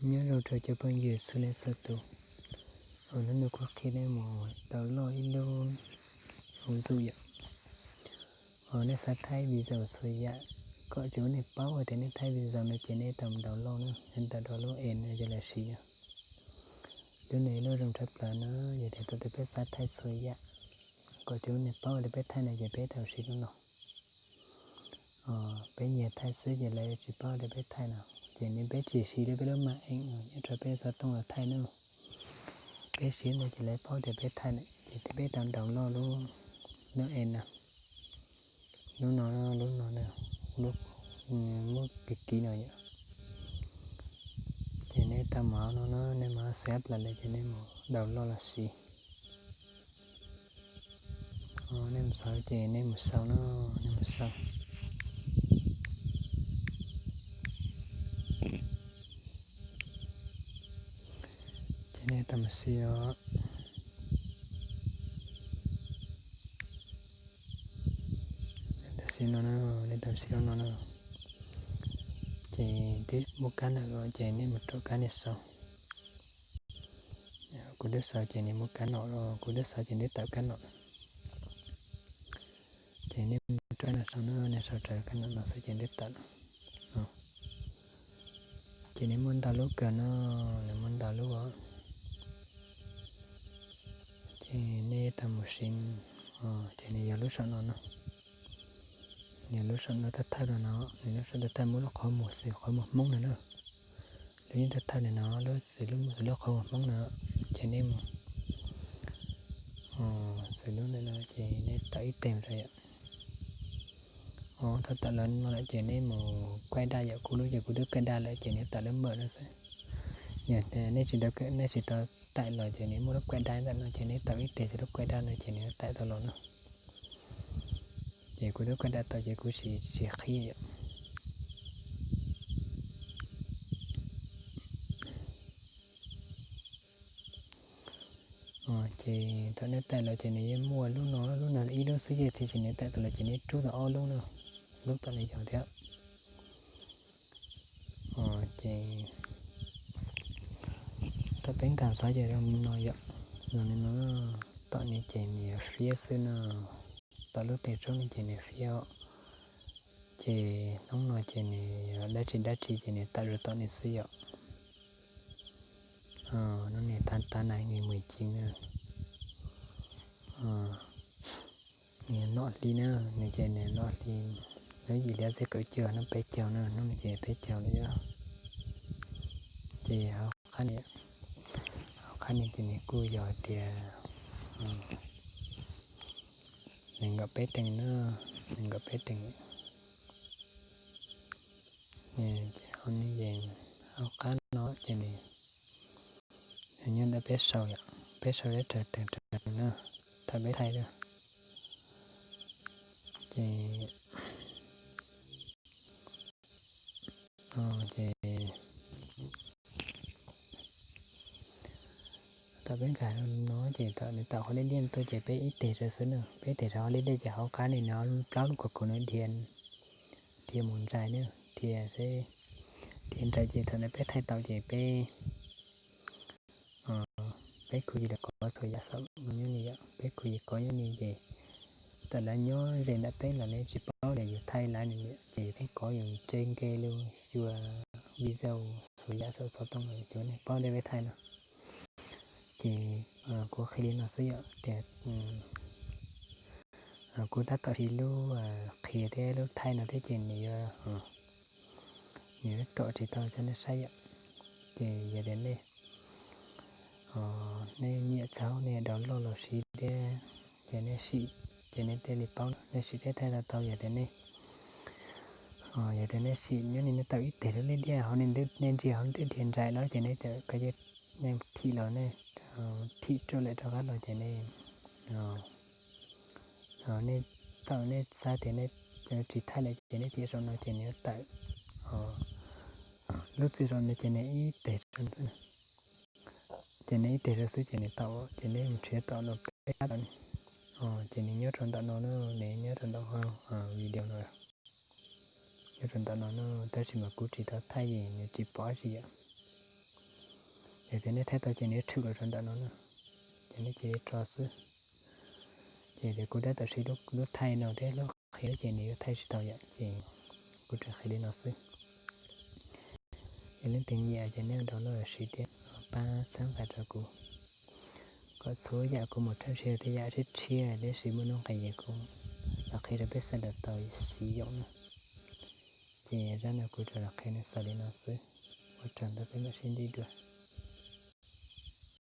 Nyob zoo rau cov phooj ywg txhua leej txhua tus. Hnub no kuv qhia nej mus download ib lub ứng dụng yom. Nej xav thaij video txhua yam kom tsis ua nej paub hais tias nej thaij video no ces nej tau download na, nej tau download app no coj los siv na. Lub no lub zoo tshaj plaws na, yog tias thaum twg peb xav thaij txhua yam kom tsis ua nej paub tias peb thaij no ces peb tau siv lub no. Peb nyiag thaij xwb ces lawv tsis paub tias peb thaij no, ces nej peb tsis siv rau peb lub màn ảnh nyob rau peb xov tooj los thaij na. Peb siv no ces lawv paub tias peb thaij na, ces peb tau download lub, lub app no, lub no, lub no, lub muab kiv kiv no yom. Ces nej tau mus no na, nej mus xav plaws lawm ces nej mus download los siv. Nej mus xav ces nej mus sau no, nej mus sau. Ces nej tau mus siv os. Tau siv no na, nej tau siv no na. Ces twb muaj kab ntawm no ces nej mus rau kab nej sau. Kuv twb sau ces nws muaj kab no, kuv twb sau ces nws tawm kab no. Ces nej mus rau kab no sau na, nej sau raws kab no no xwb ces nws tawm. Ces nws muaj ntau lub kawg no, nws muaj ntau lub os. Ces nej tau mus siv, ces nws yog lub saum no no. Nws lub saum no thawj thawj no no, nws lub saum thawj thawj muaj lub qhov muag xws qhov muag Hmoob no na. Lub yeej thawj thawj no no, lub xws lub muag xws lub qhov muag Hmoob no, ces nej mus xws lub ntawm no ces nej tawm ib teg rau yom. Thaum tawm los no lawm ces nej mus kaij daj yom, kuv lub ces kuv twb kaij daj lawm ces nws tawm lub mawm no xwb. Yog nej tsis tau, nej tsis tau tawm los ces nws muaj lub kaij daj ntawm no ces nej tawm ib teg xws lub kaij daj no ces nws tawm tau los no. Ces kuv twb kaij daj tau ces kuv tsis, tsis qhib yom. Ces thaum nej tawm los ces nws yeej muaj lub no, lub no ib lub xwb, yog tias nws tawm tau los ces nws rub tau ob lub no, lub tom nws yog thiab. Ces thaum peb nkag xov ces zoo li no yom, zoo li no, tom nws ces nws yuav fiab xwb no, tom lub teg tsoob no ces nws fiab. Ces hnub no ces nws dab tsi dab tsi ces nws tawm rau tom nws xwb yom. Hnub no tav, tav na nws mus ci na, nws nom hli na, nws ces nws nom hli, hnub yim hli txhiab kaum cuaj, hnub peb caug na, hnub no ces peb caug lawm yom. Ces hauv qab no, hauv qab no ces nws kuj yog tias nees nkaum peb teev na, nees nkaum peb teev. Ces hauv no ces hauv qab no ces nws nyob ntawm peb sau yom, peb sau teb raws teev raws teev na, thaum peb thaij na. Ces, ces thaum peb nkag no ces thaum nws tawm qhov liab liab tuaj ces peb ib teg rau xwb na, peb ib teg rau qhov liab liab ces hauv qab no nws plaub lub kaus kaus no dhia, dhia mus nraim na, dhia seb, dhia nraim ces thaum ntawd peb thaij tau ces peb, peb khuv yig los kov txhua yam xaum no nyob ni yom, peb khuv yig kov nyob ni ces thaum lawv nyob ze ntawm peb los lawv tsis paub tias yus thaij lawv ni, ces peb kov yus tse nkees los xyuas video txhua yam xaum xov tooj los yuav ua nej paub tias peb thaij no. Ces kuv qhia li no xwb yom, tias kuv tab tom siv lub qhia thiab lub thaij no thiab ces nws yuav, nws yuav rov tsis tau cov nej saib yom. Ces yog tias nej, nej nyiam txog nej download los siv thiab, ces nej sim, ces nej thiaj li paub, nej sim thiab thaij tau tau. Yog tias nej, yog tias nej sim nyob ni nej tau ib teg lub liab liab hauv, nej ntsia hauv twb dhia nraim lawm ces nej txawm, nej thim los, nej thim rau lawm rov qab los ces nej, nej thaum nej xav tias nej tsis thaij lawm ces nej thim saum no ces nws yuav tawm lub txwm saum no ces nws ib teg, ces nws ib teg rau xwb ces nws tau, ces nej mus nrhiav tom no peb tab tom, ces nws nyob rau ntawm no na, nws nyob rau ntawm qhov video no, nyob rau ntawm no na, tab sis mas kuv tsis tau thaij es nws tsis pom dab tsi yom. Yog tias nej thaij tau ces nws yuav rhwm los rau ntawm no na, ces nej cia li tso xwb. Ces tias kuv tab tom siv lub thaij no thiab lub qhia ces nws yuav thaij tsis tau yom, ces kuv tseem qhia li no xwb. Yog leej twg nyiam ces nej ua download los siv thiab pab txhawb nqa rau kuv, kom txhua yam kuv mus rau siv tej yam tshiab tshiab, tab sis muaj nuj nqis ces kuv los qhia rau peb sawv daws tau siv yoom na. Ces zaj no kuv tsuas los qhia nej xaus li no xwb, ua tsaug ntau, peb mam sib ntsib dua.